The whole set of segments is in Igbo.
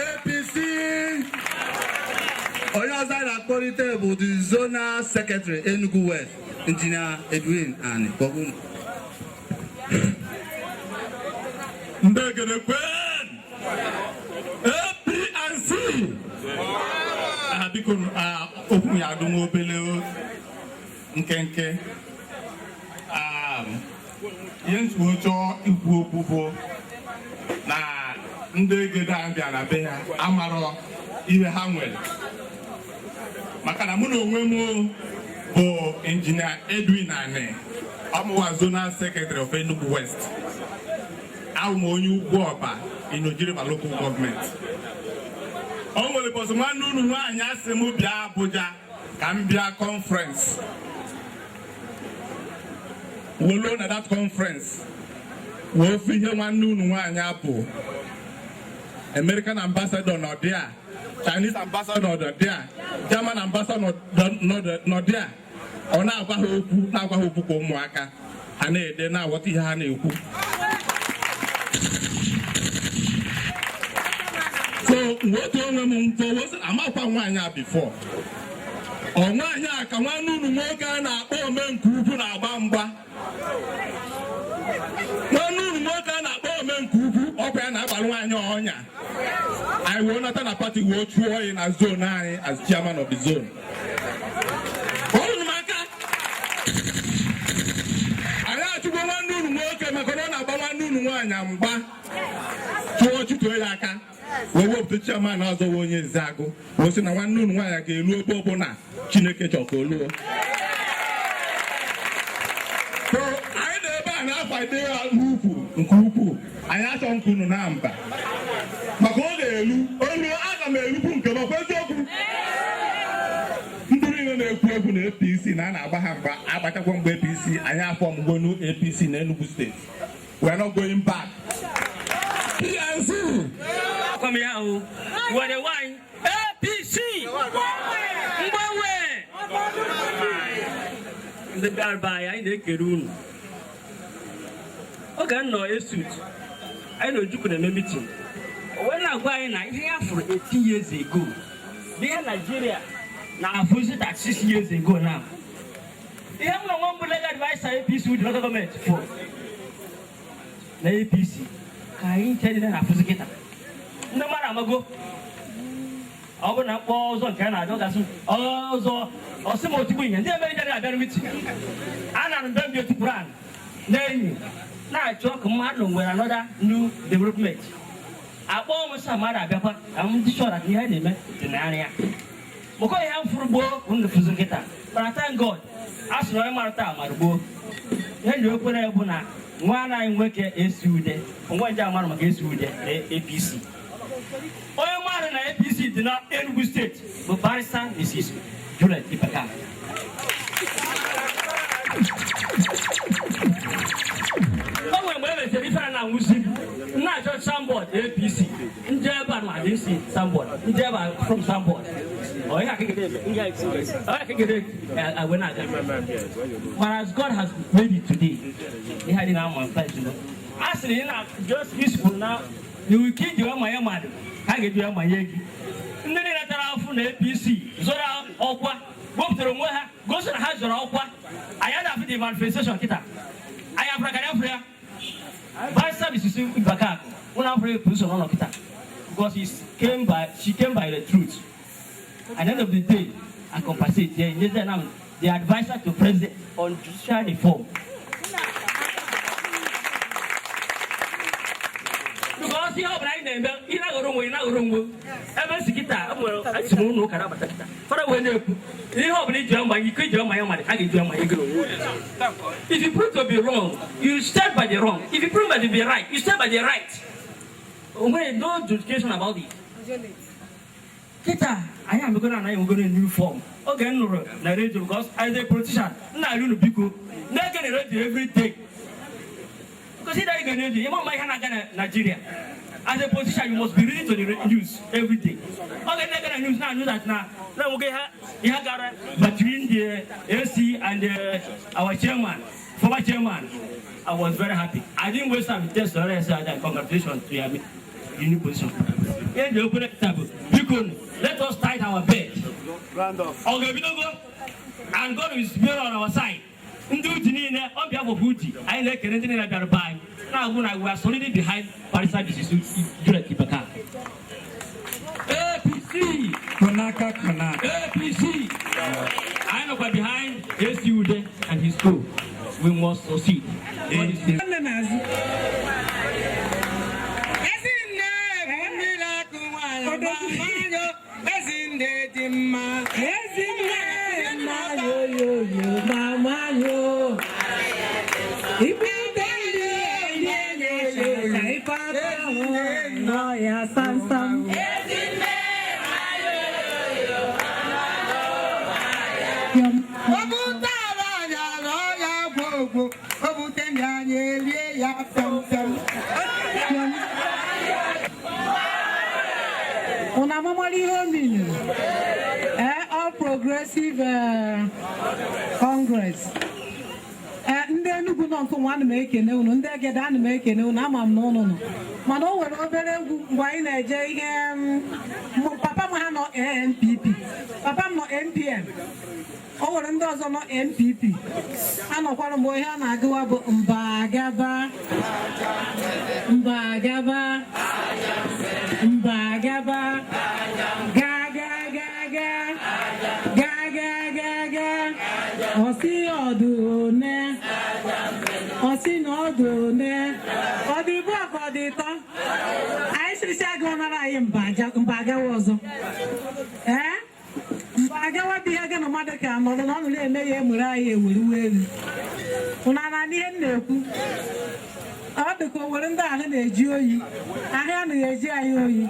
APC. Onye ọzọ anyị na-akpọlite bụ the zonal secretary, Enugu West, Engineer Edwin Ani Kpọgbu. Ndị Egede kwen! APNC! Biko, okwu ya adụ nwa obele nkenke. Ihe nsogbu chọọ ikwu okwu bụ na ndị Egede a bịa na be ha amarọ ihe ha nwere, maka na mụ na onwe m bụ Engineer Edwin Ani, ọ mụwa zonal secretary of Enugu West. Awụ m onye Ugwu Ọba in Oji River Local Government. O nwere bọsụ nwanne unu nwaanyị asị m bịa Abuja ka m bịa conference. Wolo na that conference wee fụ ihe nwanne unu nwaanyị apụ. American ambassador nọ there, Chinese ambassador nọ there, German ambassador nọ there. Ọ na-agwa ha okwu, na-agwa ha okwu ka ụmụaka ha na-ede, na-aghọta ihe ha na-ekwu. So otu onwe m mfọ amakwa nwaanyị a before ọ nwaanyị a ka nwanne unu nwoke a na-akpọ Omenka Ukwu na-agba mgba. Nwanne unu nwoke a na-akpọ Omenka Ukwu, ọkwa ya na-agbara nwaanyị ọnya. Anyị wee nata na party wee chụọ ya na zone anyị as chairman of the zone. Ọrụ m aka, anyị achụgbo nwanne unu nwoke maka na ọ na-agba nwanne unu nwaanyị mgba. Chụọ, chụtuo ya aka, wee wepụta chairman ọzọ wee onye Ezeagụ, wee sị na nwanne unu nwaanyị ga-elu ebe ọbụla Chineke chọrọ ka o luo. So anyị nọ ebe a na-akwado ya n'ukwu nke ukwuu. Anyị achọ nke unu na mba, maka ọ ga-elu olu. Aga m erukwu nke m. Ọkwa eziokwu, ndị niile na-ekwu egwu na APC na a na-agba ha mgba, agbachakwa mgbe APC. Anyị afọ ọmụgwonu APC na Enugu State. We are not going back. PNC. Akwam ya o were nwanyị APC mgbanwe. Ndị bịara anyị, anyị na-ekere unu. Oge m nọ ESUT, anyị na Ojukwu na-eme meeting, o wee na-agwa anyị na ihe ya fụrụ 18 years ago bụ ihe Naijiria na-afụzi 36 years ago now. Ihe m na nwa mbụ legal adviser APC with local government fụrụ na APC ka anyị nche dị na-afụzi kịta. Ndị mmadụ amago ọ bụrụ na mkpọ ọzọ nke a na-adọ gasị ọzọ ọsị m otigbu ihe ndị emere abịara meeting a nara mbe mbi otu Quran na-enyi na-achọ ka mmadụ nwere another new development. Akpọ m sị mmadụ abịakwa ka m dị sure na ihe a na-eme dị n'anya ya maka ihe m fụrụ gboo unu fụzi kịta. Mana thank God, a sị na onye mara taa mara gboo. Ihe ji ekwere bụ na nwa anyị nwoke esi ude onwe nje amara maka esi ude na APC. Onye mmadụ na APC dị na Enugu State bụ Barrister Mrs. Juliet Ibeka. O nwere mgbe e mechara ife a na-anwụzi m na-achọ signboard APC nje ebe a na adị signboard nje ebe a from signboard onye akegede agwe na-aga. Mana as God has made it today, ihe adị na-ama mfa a sịrị ị na just kwuru na iwu ka iji wee manye mmadụ, ha ga-eji wee manye gị. Ndị niile tara afụ na APC zọrọ ọkwa wepụtara onwe ha gosi na ha zọrọ ọkwa. Anyị na-afụ the manifestation kịta. Anyị afụra ka anyị afụrụ ya. Barrister Mrs. Ibaka ụnụ afụrụ position ọ nọ kịta because she came by the truth. At the end of the day, I compensate the the advisor to president on judicial reform. Because ihe ọbụla anyị na-eme, ị na-aghọrọ onwe, ị na-aghọrọ onwe ebe si kịta nwere esi m ụlọ ụka na-abata kịta fara wee na-ekwu ihe ọbụla iji mmanya iko iji mmanya mmadụ a ga-eji mmanya gị n'onwe. If you prove to be wrong, you stand by the wrong. If you prove to be right, you stand by the right. Onwere no justification about it. Kịta anyị amegoro anaghị enwegoro new form. Oge m nụrụ na redio, because as a politician m na-arịọ unu, biko, na-ege na redio every day, because ị na-ege redio ịma mma ihe na-aga na Nigeria. As a politician, you must be reading to the news every day. Oge na-ege na news na news that na nwoke ihe gara between the AC and our chairman, former chairman, I was very happy. I didn't waste time to tell Sora and congratulations to you. Unique position. Ihe ji okwu taa bụ, biko, let us tight our belt. Ọ ga-ebidogo, and God is here on our side. Ndị Udi niile, on behalf of Udi, anyị na-ekele ndị niile bịara be anyị, na-agwụ na we are solidly behind Barrister Mrs. Juliet Ibaka. APC! Konaka konaka. APC! Anyị nọkwa behind AC Ude and his crew. We must succeed. God is here. Nne n'azụ. Ezinne bụ mmiri akụ nwanyị ọma, ezinne dị mma. Ezinne nna yoyoyo mama yo. Ibute ndị enye enye ife aka ahụ nọ ya samsam. Obute ala anya na ọya gwogwo, obute ndị anyị erie ya pịọm pịọm. Unu amamara ihe o meaniri? Ee, All Progressive Congress. Ee, ndị Enugu nọ nke nwa, ana m ekene unu. Ndị Egede, ana m ekene unu. Ama m na unu nọ, mana o nwere obere egwu mgbe anyị na-eje ihe papa m ha nọ ANPP, papa m nọ NPN, o nwere ndị ọzọ nọ NPP anọkwara mgbe ihe a na-agụwa bụ mba gaba, mba gaba, mba gaba, ga ga ga ga ga ga ga ga, ọsị ọdụ one, ọsị na ọdụ one, ọ dị bụ ka ọ dị ịtọ. Anyị sirisi agụ nara anyị mba mba agawa ọzọ. Ee, mba agawa bụ ihe gị na mmadụ ka nọrọ na ọ nụrụ eme ya emere anyị eweruwe elu. Ụna na ihe m na-ekwu, ọ dị ka o nwere ndị ahụ na-eji oyi, ahụ anaghị eji anyị oyi.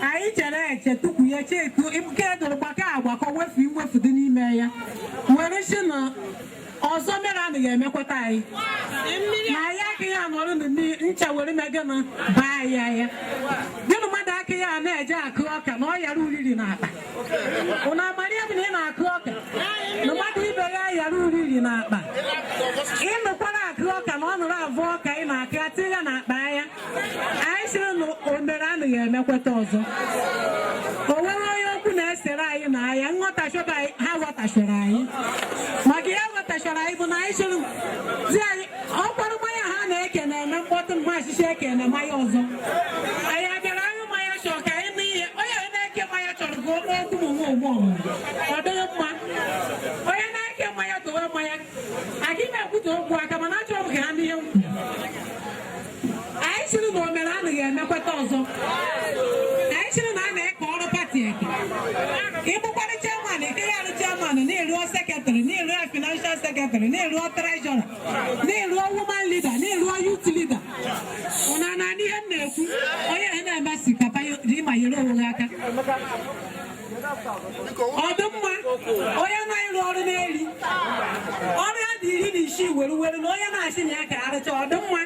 Anyị chere eche tupu ya cheku nke edoro gbakọ agbakọ, wefu iwefu dị n'ime ya, were si na ọzọ mere anaghị emekwata anyị na anyị agaghị anọrọ na mmiri ncha were megana baa ya ya gịnị. Mmadụ aka ya na-eje akụ ọka na ọ yara uriri na akpa. Ụnụ amara ya bụ na ị na-akụ ọka na mmadụ ibe ya yara uriri na akpa. Ị nụkwara akụ ọka na ọ nụrụ avụ ọka ị na-akụ ya tinye ya n'akpa ya. Anyị sịrị na o mere anaghị emekweta ọzọ. O nwere onye okwu na-esere anyị na ya nghọtachọba anyị, ha ghọtachara anyị, maka ihe ghọtachara anyị bụ na anyị sịrị di anyị ọkwarụ mmanya ha na-eke na-eme mkpọtụ mgbe achịcha eke na mmanya ọzọ. Anyị abịara aṅụ mmanya, chọrọ ka anyị nụ ihe onye na-eke mmanya chọrọ ka o mee okwu ma onwe ogbu ọmụmụ. Ọ dịghị mma onye na-eke mmanya towe mmanya. Agaghị m ekwute okwu aka, mana achọrọ m ka ha nụ ihe m kwuru. Anyị sịrị na o mere anaghị emekweta ọzọ. Anyị sịrị na a na-eke ọrụ party eke. Ịbụkwara chairman, eke ya arụ chairman, na-eruo secretary, na-eruo financial secretary, na-eruo treasurer, na-eruo woman leader, na-eruo youth leader. Ụna na ihe m na-ekwu, onye na-eme sikapa ịma nyere onwe gị aka, ọ dị mma. Onye na-ịrụ ọrụ n'eli ọrụ ya dị 16 were were na onye na-asị na ya ka arụcha, ọ dị mma.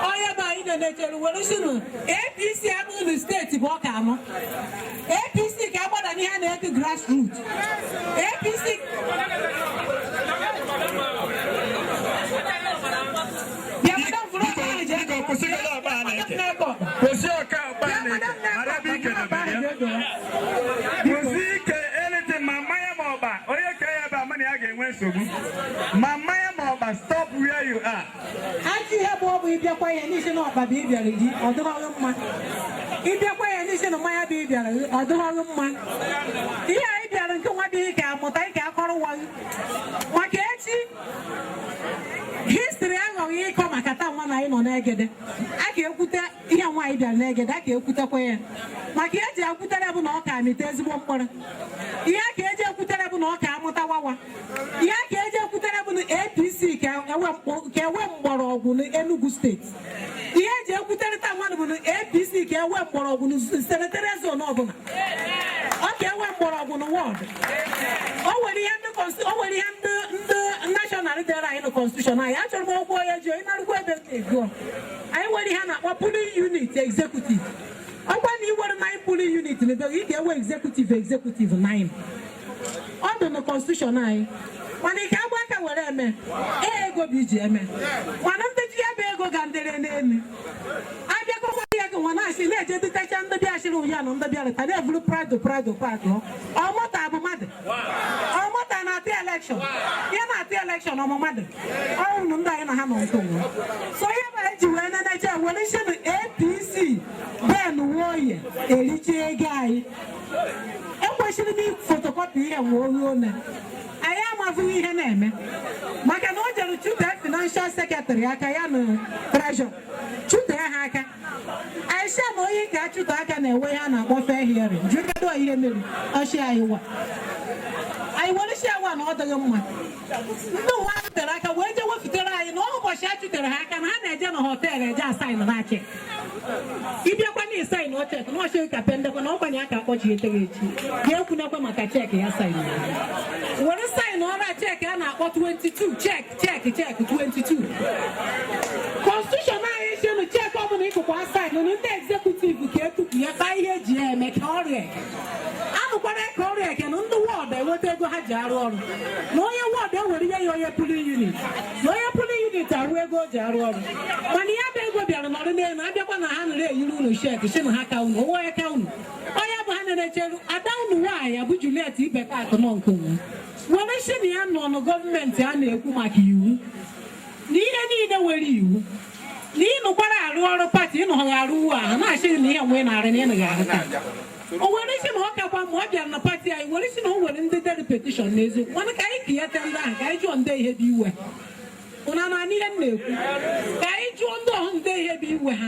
Onye bụ anyị na-echere were sinụ APC abụghị na steeti bụ ọka anọ. APC ka agbada n'ihe a na-edu grassroot APC. Bịa, madam, fụrụ ọka ahụ jee. Biko, kwụsịgodo ọkpa a na-eke. Nnekọ. Kwụsị ọka ọkpa Bịa, a na-eke. madam, Mara ebe ike nnekọ, debere ya. Kwụsị ike anything, ma mmanya ma ọkpa. Onye kee ya ebe a, mana ya ga-enwe nsogbu. Ma mmanya ma ọkpa, stop where you are. Ajọ ihe bụ ọ bụ ịbịakwa ya n'isi na ọkpa bụ ịbịara gị, ọ dịghọghị mma. Ịbịakwa ya n'isi na mmanya bụ ịbịara gị, ọ dịghọghị mma. Ihe anyị bịara nke nwa bụ ike amụta ike akọrọ nwa gị maka echi. History aghọghị ịkọ maka taa nwa na anyị nọ n'Egede. A ga-ekwute ihe nwaanyị bịara n'Egede, a ga-ekwutekwa ya maka ihe eji ekwutere bụ na ọ ka amịta ezigbo mkpụrụ. Ihe a ka eji ekwutere bụ na ọ ka amụta wawa. Ihe a ka eji ekwutere bụ na APC ka ewe mgbọrọgwụ n'Enugu Steeti. Ihe eji ekwutere taa mmadụ bụ na APC ka ewe mgbọrọgwụ na senatorial zone ọbụla, ọ ka ewe mgbọrọgwụ na ward. O nwere ihe ndị national dere anyị na constitution anyị. Achọrọ m okwu onye ji onye narụkwa ebe m na-ego. Anyị nwere ihe a na-akpọ polling unit executive. Ọkwa na iwere 9 polling unit na ebe ị ga-ewe executive 9, ọ dị na constitution anyị. Mana ike agba aka were eme ee ego bụ iji eme, mana ndeji ya bụ ego ga ndere n'elu abịakọkwa ya gị nwa. Na-asị na-eje dịtacha ndị bịa chịrị ụya na ndị bịara ta na-evuru Prado, Prado park ọ moto abụ mmadụ, ọ moto na-atụ election, ihe na-atụ election ọmụ mmadụ ọnwụ ndị anyị na ha nọ nke onwe. So ihe bụ eji wee neneche were isi na APC Ben Nwoye ericha ego anyị. Ekwesịrị m photocopy ihe nwe oge one anyị amazụghị ihe na-eme, maka na o jere chute financial secretary aka ya na treasurer, chute ha aka. Aisha na onye ga-achụte aka na-enwe ihe a na-akpọ fair hearing. Jụkedo ihe mere ọchị anyị wa anyị were shi awa na ọ dịghị mma. Ndị ụwa tere aka wee jee wepụtara anyị na ụbọchị a chụtere ha aka na ha na-eje na hotel eje a sign na cheque. Ịbịakwa na ị sign cheque na ọchị ka pendekwa na ọkwanye aka akpọchi eteghị echi ga ekwunekwa maka cheque ya sign were sign ọra cheque a na-akpọ 22 cheque, cheque, cheque 22. Constitution anyị sinu cheque ọbụla ịkụkwa sign na ndị executive ka etupu ya ka ihe eji ya eme ka ọrịa eke anụkwara ka ọrịa eke na ndị ward enweta ego ha ji arụ ọrụ, na onye ward ewere ihe ya, onye polling unit na onye polling unit arụ ego o ji arụ ọrụ. Mana ya bụ ego bịara nọrọ n'elu abịakwa na ha nụrụ eyiri unu shirt si na ha ka unu onwe onye ka unu onye bụ ha na-echeru ada unu nwaanyị bụ Juliet Ibeka Akụnọ nke onwe were si na ya nọ na gọọmenti a na-ekwu maka iwu na ihe niile nwere iwu na ịnụkwara arụ ọrụ party ịnụghị arụ uwe ahụ na-achị na ihe nwee na-arụ na ịnụghị arụ taa. O were si na ọ kakwa ma ọ bịara na party anyị were si na o nwere ndị dere petition n'eziokwu, mana ka anyị kinyete ndị ahụ, ka anyị jụọ ndị ihe bụ iwe ụna na ihe m na-ekwu, ka anyị jụọ ndị ọhụ ndị ihe bụ iwe ha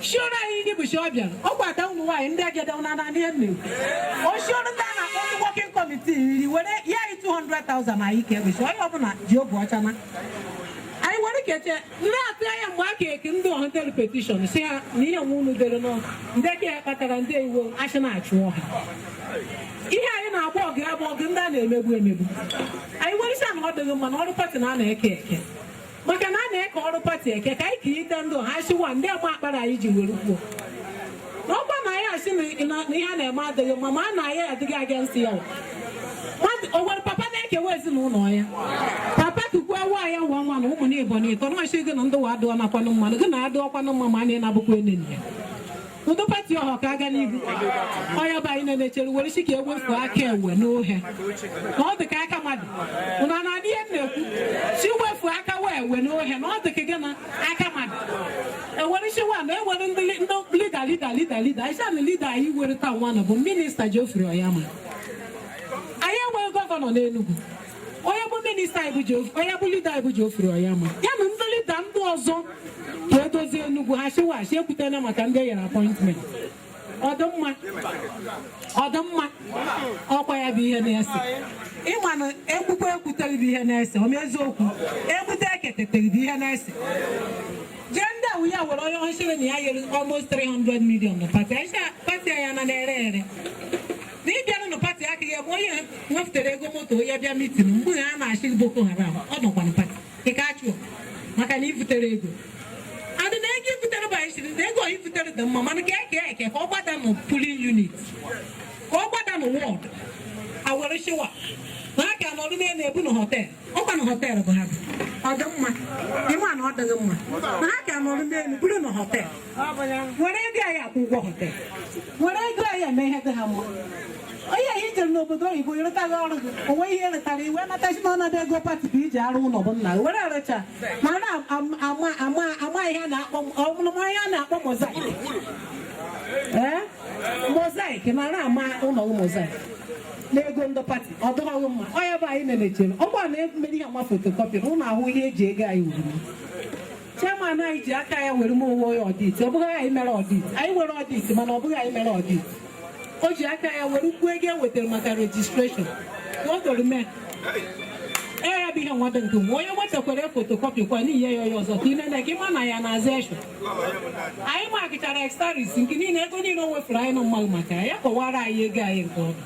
shioro anyị ihe bụ shi ọ bịara ọkwa ada ụmụ nwaanyị ndị agede ụna na ihe m na-ekwu. O shioro ndị a na-akpọ ndị working committee iri were ya anyị 200,000 anyị ka egosi onye ọbụla ji obi ọcha na anyị were keche na-atụ anya mgbe a ka eke ndị ọha dere petition si ha na ihe nwe unu dere nọ ndị ka ya kpatara ndị iwu achị na-achụ ọha. Ihe anyị na-agba ọgụ ya bụ ọgụ ndị a na-emegbu emegbu. Anyị were sị na ọ dịghị mma na ọrụ party na a na-eke eke, maka na a na-eke ọrụ party eke, ka anyị kiyite ndị ọha asịwa ndị ama akpara anyị ji were kwuo na ọkwa na anyị asị na ihe a na-eme adịghị mma, ma a na anyị adịghị against ya. O nwere papa na-ekewa ezinụlọ ya, papa tukwu nwaanyị nwa nwa na ụmụ na ịbọ na ịtọ na ọchị gị na ndị wa adụọ nakwanụ mmanụ gị na adụọkwanụ mma, ma a na-enabụkwa eneni ya ụdị party ọha ka aga n'ihu. Ọya bụ anyị na-echere were si ka ewefu aka ewe n'ohe na ọ dị ka aka mmadụ ụna na ihe m na-ekwu si wefu aka wee ewe n'ohe na ọ dị ka gị na aka mmadụ ewere siwa na ewere ndị leader, leader, leader, leader. Aisha na leader anyị were taa nwa bụ minister Geoffrey Onyeama. Anyị enweghị governor n'Enugu. Onye bụ minister anyị bụ onye bụ leader anyị bụ Geoffrey Onyeama ya na ndị leader ndị ọzọ ka edozie Enugu. Ha chiwachi ekwutena maka ndị e nyere appointment. Ọdịmma, ọdịmma ọkwa ya bụ ihe na-ese ịma na ekwukwe ekwuteghị bụ ihe na-ese ọma eziokwu ekwute eketeteghị bụ ihe na-ese. Jee ndị awụ ya were onye ọchịrị na ya nyere almost 300 million na party. Party ya na na-ere ere na ịbịanụ na party akaghị ebe onye wepụtara ego moto onye bịa meeting mgbe ha na-achị Boko Haram ọ nọkwa na party ị ka achụ maka na ifutere ego adị na ego ifutere bụ anyị siri na ego ifutere dị mma, mana ka eke eke ka ọ gbada na polling unit, ka ọ gbada na ward awere shiwa na ha ka nọrọ na ebu na hotel ọkwa na hotel bụ ha bụ ọ dị mma ịma na ọ dịghị mma na ha ka nọrọ n'elu buru na hotel were ego anyị akwụ ụgwọ hotel, were ego anyị eme ihe dị ha mma. Onye ihe ijere n'obodo oyibo ịrụtaghị ọrụ gị onwe ihe rụtara iwe natachi n'ọnọdụ ego party bụ iji arụ ụlọ bụ nna were arụcha ma na ama ama ama ihe a na-akpọ ọmụma ihe a na-akpọ mosaic, ee, mosaic na ama ụlọ mosaic n'ego ndị party ọ dịghị mma. Onye bụ anyị na-echere ọkwa na emere ihe ama photocopy na ụlọ ahụ ihe eji ego anyị wuru. Chairman anyị ji aka ya were m onwe onye audit. Ọ bụghị anyị mere audit, anyị nwere audit, mana ọ bụghị anyị mere audit. O ji aka ya were kwuo ego e wetara maka registration ka o doro mee ee ya bụ ihe nwado nke nwe onye wetakwara photocopy kwa n'ihe ya onye ọzọ ka ị nene ka ịma na ya na-aza esho. Anyị makịchara extraris nke niile ego niile o wefuru anyị nọ mmadụ maka ya ya kọwara anyị ego anyị nke ọdụ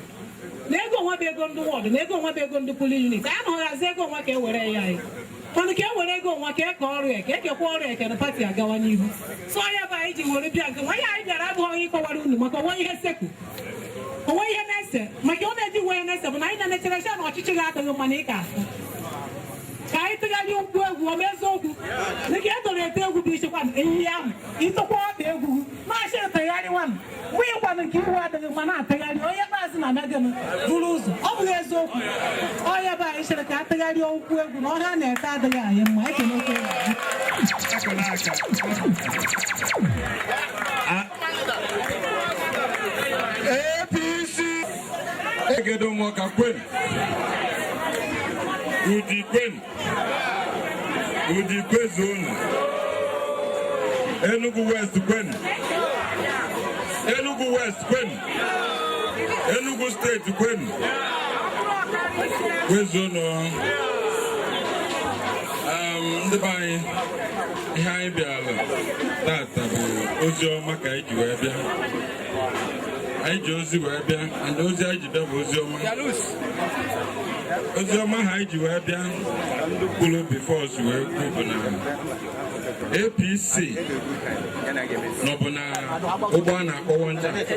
na ego onwe bụ ego ndị ward na ego onwe bụ ego ndị polling unit. Anyị anọghị ego onwe ka e were ya anyị, mana ka e were ego onwe ka eke ọrụ eke ekekwa ọrụ eke na party agawa n'ihu. So ya bụ anyị ji were bịa nke nwa ihe anyị bịara abụghị onye ịkọwara unu maka onwe ihe seku onwe ihe na-ese maka ọ na-eji nwe ihe na-ese bụ na anyị na-enechere na ọchịchị ga-adịghị mma na ị ga-afụ ka anyị tụgharịa ụkwụ egwu ọma eziokwu dịka e doro ete egwu bụ ichekwa ehihie ahụ ịtụkwa ọkpa egwu na Achị tegharịwa m nwunye kwanụ nke iwu adịghị mma na-atagharị onye kpeazụ na megịnụ buru ụzọ. Ọ bụghị eziokwu onye bụ anyị chere ka a tagharịa okwu egwu na ọha na-ete adịghị anyị mma. Ekenekwe. APC Egede Ụmụọka kwenu! Udi kwenu! Udi kwezuonu! Enugu West kwenu! Enugu West kwenu! Enugu Steeti kwenu! Kwezuonu! Ndị be anyị, ihe anyị bịara tata bụ ozi ọma ka anyị ji wee bịa. Anyị ji ozi wee bịa, and ozi anyị ji bịa bụ ozi ọma. Ozi ọma ha anyị ji wee bịa kwuru before si wee kwu bụ na APC nọbụ na ụgbọ a na-akpọ one chance.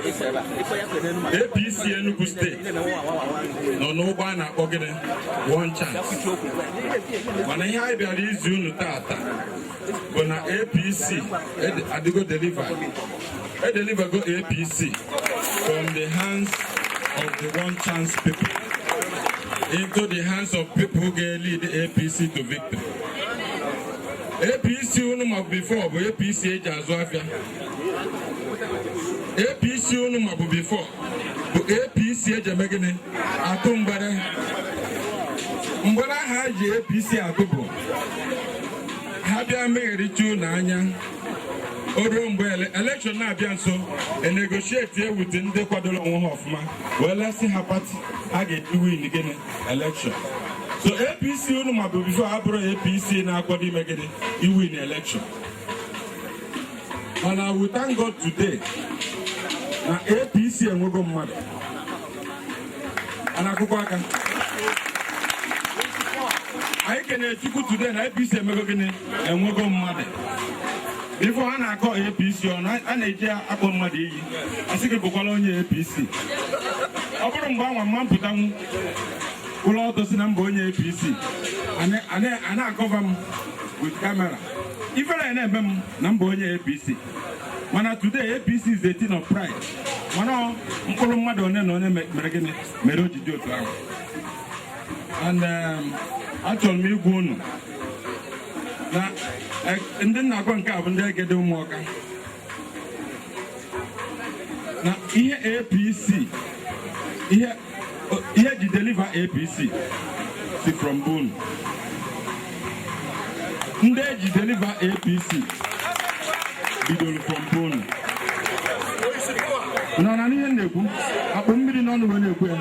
APC Enugu Steeti nọ n'ụgbọ a na-akpọ gịnị? One chance. Mana ihe anyị bịara izi unu tata bụ na APC adịgo delivered. E delivergo APC from the hands of the one chance people into the hands of people who ga-lead APC to victory. APC unu ma before bụ APC eji azụ afịa. APC unu ma bụ before bụ APC eji eme gịnị? Atụ mgbere. Mgbere ahụ ha ji APC atụ bụ ha bịa meghericha unu anya. O ruo mgbe election na-abịa nso, e negotiate with ndị kwadoro onwe ha ọfụma wee lesị ha party ha ga-eji win gịnị? Election. So APC unu ma bụ before abụrụ APC na-akwado ime gịnị? Iwin election. Mana we thank God today na APC enwego mmadụ a na-akụkọ aka. Anyị kenere Chukwu today na APC emego gịnị? Enwego mmadụ. Ife ha na-akọ APC ọnụ, a na-eji akpọ mmadụ iyi, asị gị bụkwala onye APC. Ọ bụrụ mgbe anwa mma mpụtanwu ụlọ ọtọ si na mba onye APC, a na-acover m with camera, ifere na-eme m na mba onye APC. Mana today APC is a thing of pride. Mana ọ mkpụrụ mmadụ one na onye mere gịnị mere o ji dị otu ahụ. And achọrọ m igwa unu na ndị nna agwa nke a bụ ndị Egede Ụmụọka na ihe APC, ihe ji deliver APC si from bone. Ndị eji deliver APC bidoro from bone nọ na ihe m na-ekwu akpụ mmiri n'ọnụ wee na-ekwu ya.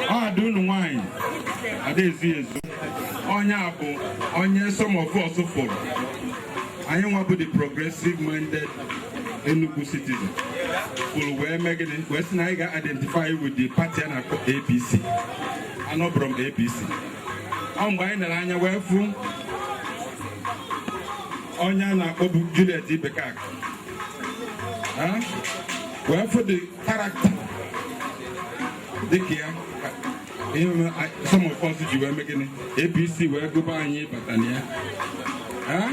Ọ ada unu nwaanyị ada ezu ezu. Onye a bụ onye some of us fụrụ anyị nwa bụ the progressive minded Enugu citizen kwuru wee mee gịnị? Wee sị na anyị ga-identify with the party a na-akpọ APC. Anọbụrụ m APC. Ọ mgbe anyị nere anya wee fụ onye a na-akpọ bụ Juliet Ibekak, ha? Wee fụ the character dịka ya ihe mere some of us ji wee mee gịnị? APC wee gụba anyị bata na ya. Ha?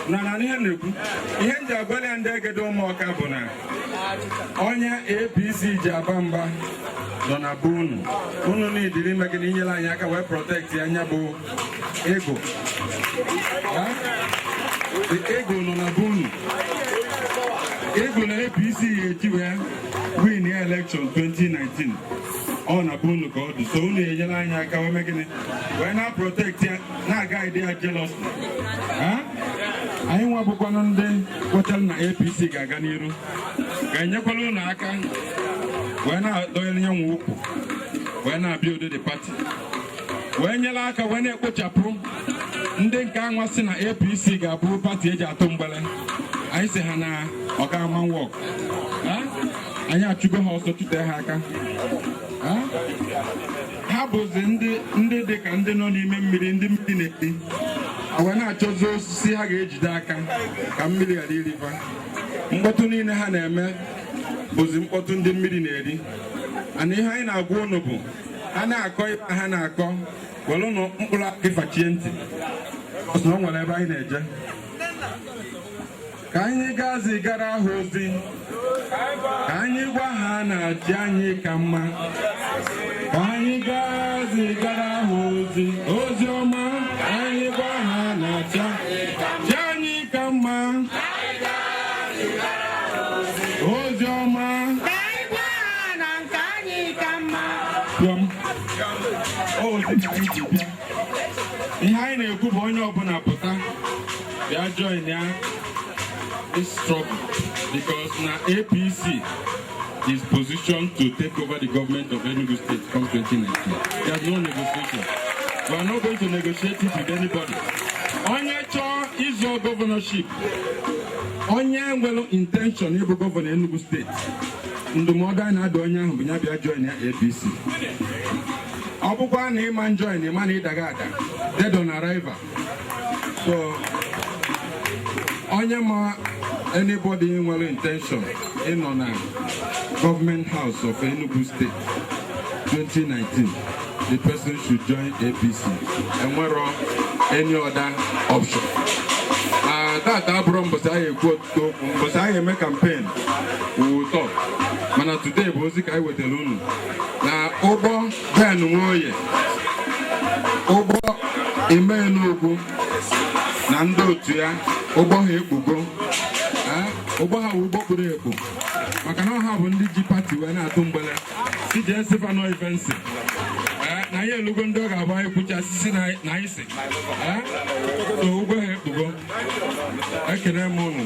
Na ihe m na-ekwu, ihe m ji agwala ya ndị Egede Ụmụọka bụ na onye APC ji aba mba nọ na be unu. Unu niidiri ime gịnị? Inyere anyị aka wee protect ya. Anya bụ ego. Ha? The ego nọ na be unu. Ego na APC ga-eji wee win ya election 2019, ọ na be unu ka ọ dị. So unu enyere anyị aka wee mee gịnị? Wee na protect ya, na-agaghị ya jealously. Ha? Anyị nwa bụkwanụ ndị kwetara na APC ga-aga n'iru ga-enyekwara unu aka wee na-adọnyere nye nwa ukwu wee na-abịa ụdị the party wee nyere aka wee na-ekpochapụ ndị nke anwa si na APC ga-abụ party eji atụ mgbele. Anyị si ha na ọga ama work. Anyị achụgo ha ọsọ, chute ha aka. Ha? Ha bụzi ndị dị ka ndị nọ n'ime mmiri, ndị mmiri na-eri, wee na-achọzi osisi ha ga-ejide aka ka mmiri ghara irifa. Mkpọtụ niile ha na-eme bụzi mkpọtụ ndị mmiri na-eri. Ana ihe anyị na-agwa unu bụ ha na-akọ ibe ha na-akọ, were ụnụ mkpụrụ aka ịfachie ntị. Ọsọ na o nwere ebe anyị na-eje. Ka anyị gaa zigara ha ozi, ka anyị gwa ha na chi anyị ka mma. Ka anyị gaa zigara ha ozi, ozi ọma, ka anyị gwa ha na chi anyị ka mma. Ozi ọma. Ka anyị gwa ha na nke anyị ka mma. Pịọm. Ozi ka anyị ji bịa. Ihe anyị na-ekwu bụ onye ọbụla pụta bịa join ya this struggle, because na APC is positioned to take over the government of Enugu State come 2019. There's no negotiation. We are not going to negotiate it with anybody. Onye chọọ ịzọ governorship, onye nwere intention ịbụ gọvanọ Enugu Steeti, ndụmọdụ anyị na-adụ onye ahụ bụ ya bịa join ya APC. Ọ bụkwa na ịma join, ịma na ịdaga ada, dead on arrival. So onye ma anybody nwere intention ịnọ na Government House of Enugu State 2019, the person should join APC. Enwero any other option. Tata abụrụ mbọsị anyị ekwu ọtụtụ okwu. Mbọsị anyị eme campaign, we will talk. Mana today bụ ozi ka anyị wetara unu na ụgbọ Ben Nwoye, ụgbọ Emenugwu na ndị otu ya, ụgbọ ha ekpugo. Ụgbọ ha bụ ụgbọ kpuru ekpu, maka na ọha bụ ndị ji party wee na-atụ mgbele si jee sịfa nọ ifensi na anyị elugo ndị ọ ga-abụ anyị kwucha sisi na anyị si. So ụgbọ ha ekpugo. Ekene m unu.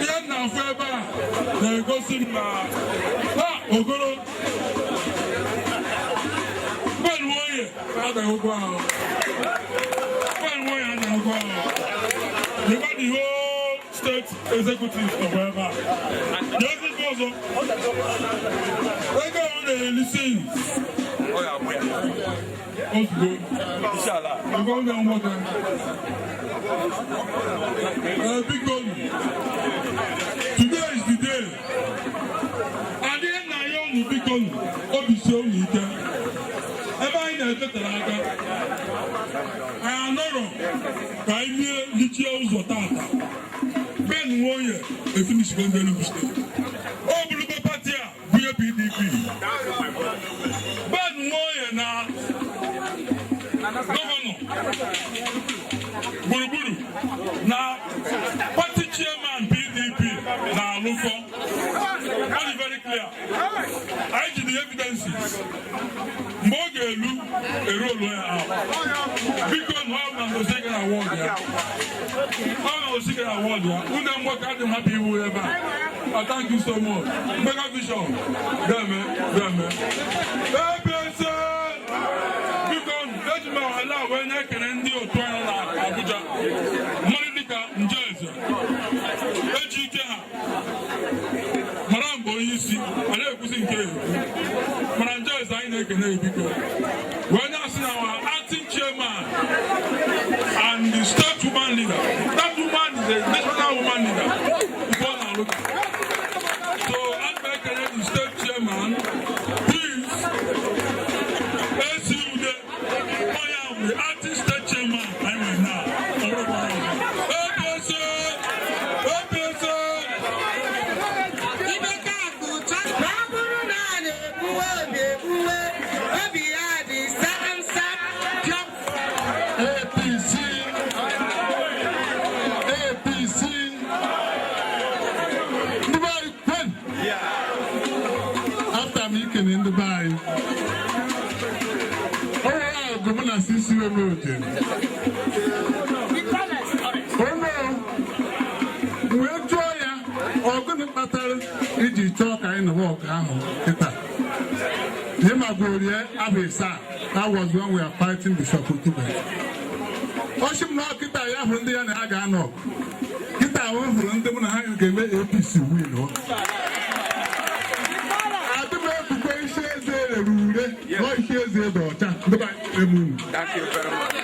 Ihe m na-afụ ebe a na-egosi m na ha ogoro Ben Nwoye adaghị ụgwọ ahụ. Ben Nwoye adaghị ụgwọ ahụ. Lekwa the whole state executive nọkwa ebe a. Na ezigbo ọzọ ego ọ na-elisi ozugbo ego ọ na-enweta. Biko, today is the day. Adịghị nna ya unu, biko, obi sie unu ike. Ebe anyị na-etetere aka, anyị anọrọ ka anyị lie lichie ụzọ tata. Ben Nwoye efinishigo ndị Enugu Steeti. O bulugo party a bunye PDP. Ben Nwoye na gọvanọ gburugburu na party chairman PDP na-alụkọ. Ọ dị very clear. Anyị ji the evidences. Mgbe ọ ga-elu eru olu ya ahụ, biko, na ọ na ngosi gara award ya, ọ na ngosi gara award ya. Unu nwoke adị m hapụ iwu ebe a. I thank you so much. Mega Vision, deme deme APC. Biko, eji m ohere a wee na-ekele ndị otu anyị na Abuja, mmadụ dịka Njeze eji ike ha mara mgbe onye isi a na-ekwusi nke ekwu mana Njeze anyị na-ekene. Biko, wee na-asị na our acting chairman and the state woman leader, that woman is a national woman leader before na look. So ana m ekele the state chairman, please, esi ude onye ahụ, the acting state chairman anyị nwere na ọbụrụkwa APC, APC. Ibeka akụcha ma ọ bụrụ na a na-ekpuwe obi, ekpuwe obi ya dị sam sam pịọm. APC, APC, ndị be anyị kwen. After m ikene ndị be anyị, o nwere ọgụ mụ na sisi omeoje ome wee jụọ ya ọgụnụ kpatara iji chọọ ka anyị nụwa ọgụ ahụ kịta. Ịmagoro abụ ịsaa. That was when we are fighting Bishop Okube. Ọchị m na kịta ya hụrụ ndị ya na ha ga-anọ ọgụ. Kịta ahụ hụrụ ndị mụ na ha ga-eme APC win o. Adị m ekwukwe isi eze rere ure nọ, isi eze dị ọcha. Ndị be anyị eme unu. Thank you very much.